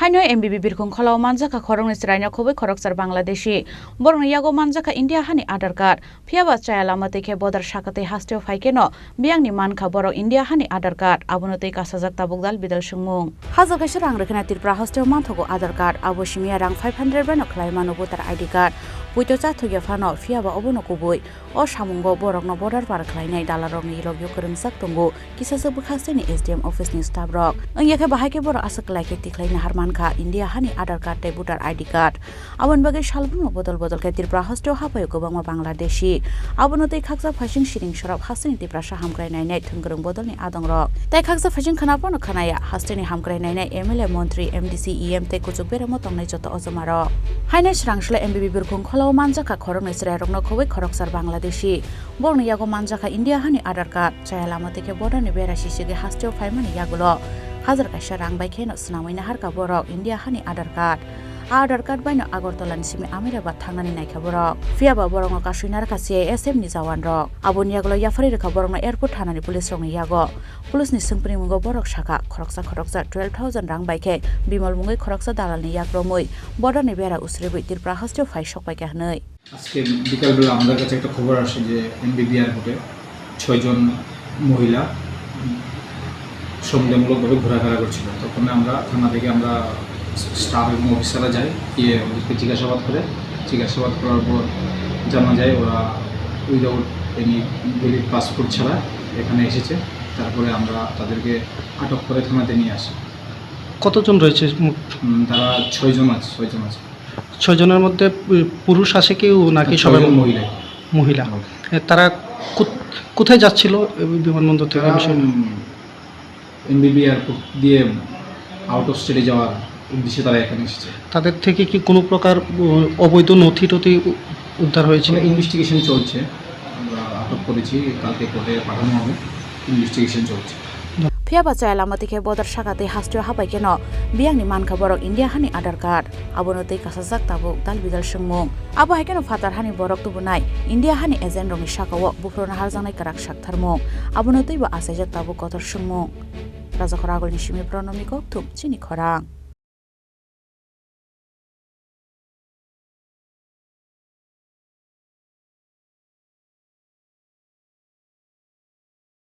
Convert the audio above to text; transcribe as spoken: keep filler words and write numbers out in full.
Haino M B B birkhung kholao manjakha khoroknwi chwraino khobwi khoroksa Bangladeshi. Borokni yago manjakha India hani Aadhaar card. Phiyaba chaya lama twi khe border saka tei hasteo phai kheno biyangni mankha borok India hani Aadhaar card. Abono twi kasajak tabuk dal bidal swngmung. Hajar kaisa rang rwkhena Tripura hasteo manthogo Aadhaar card. Abo simiya rang five hundred bai no khlai mano voter I D card. Puito chathokya phano, phiyaba obono kubui. O samungo borokno border par khlainai dalarokni logio kwrwngjak tongo. Kisasa bwkha sini S D M office ni staff rok. Wngya khe bahai khe borok aswk kwlai khe tikhlai nahar mankha India hani Aadhaar card tei voter I D card. Aboni bagwi salbrumno bodol bodol khe Tripura hasteo hapaio kwbangma Bangladeshi. Abono tei khaksa phaising siring sorok hasteni Tiprasa hamkrai nainai thwngkwrwng bodolni adongrok. Tei khaksa phaising khwnapano khwnaya hasteni hamkrai nainai M L A, montri, M D C, E M tei kuchuk beremo tongnai joto ojomarok. Haino swrang sle M B B birkhung kholao manjakha khoroknwi chwrairokno khobwi khoroksa Bangladeshi. Borokni yago manjakha India hani Aadhaar card. Chaya lama twi khe borderni bera sisigwi hasteo phaimani yagulo hajar kaisa rang bai kheno swnamwi naharkha borok India hani Aadhaar card. A Aadhaar card baino Agartala ni simi Amirabad thangnani naikha borok. Phiyaba borokno kasui narwkha C I S F ni jawan rok. Aboni yagulo yapharwi rwkha borokno airport thanani police rokni yago. Police ni swngpringmungo borok sakha, khoroksa khoroksa twelve thousand rang bai khe bimal mungwi khoroksa dalalni yak romwi borderni bera usribwi Tripura hasteo phai sokpaikha hwnwi. আজকে বিকালবেলা আমাদের কাছে একটা খবর আসে যে এমবিবি এয়ারপোর্টে ছয়জন মহিলা সন্দেহমূলকভাবে ঘোরাফেরা করছিল। তখন আমরা থানা থেকে আমরা স্টাফ এবং অফিসাররা যাই, গিয়ে ওদেরকে জিজ্ঞাসাবাদ করে, জিজ্ঞাসাবাদ করার পর জানা যায় ওরা উইদাউট এনি ভ্যালিড পাসপোর্ট ছাড়া এখানে এসেছে। তারপরে আমরা তাদেরকে আটক করে থানাতে নিয়ে আসি। কতজন রয়েছে মোট? উম, তারা ছয়জন আছে, ছয়জন আছে। ছয়জনের মধ্যে পু-, পুরুষ আছে কেউ নাকি হ্যাঁ, সবাই ছয়জন ম-, মহিলা। মহিলা। মহিলা। এ, তারা কোথ-, কোথায় যাচ্ছিল এ, বিমানবন্দর থেকে? তারা, বিষয়টা? উম, এমবিবি এয়ারপোর্ট দিয়ে আউট অফ স্টেটে যাওয়ার উদ্দেশ্যে তারা এখানে এসেছে। তাদের থেকে কি কোনো প্রকার, উম, অবৈধ নথি টথি উ-, উদ্ধার হয়েছে? ওখানে ইনভেস্টিগেশন চলছে, আমরা আটক করেছি, কালকে কোর্টে পাঠানো হবে, ইনভেস্টিগেশন চলছে। Phiya ba chaya lama twi khe border saka tei hasteo habai kheno biyangni mankha borok India hani Aadhaar card. Abono twi kasajak tabuk dal bidal swngmung. Abo hai kheno phatar hani borok tubunai India hani agent rokni sakao buphuru naharjaknai kwrak saktharmung. Abono twibo achaijak tabuk kotor swngmung. Rajakhor agulni simi Pronomni kokthum chini khorang.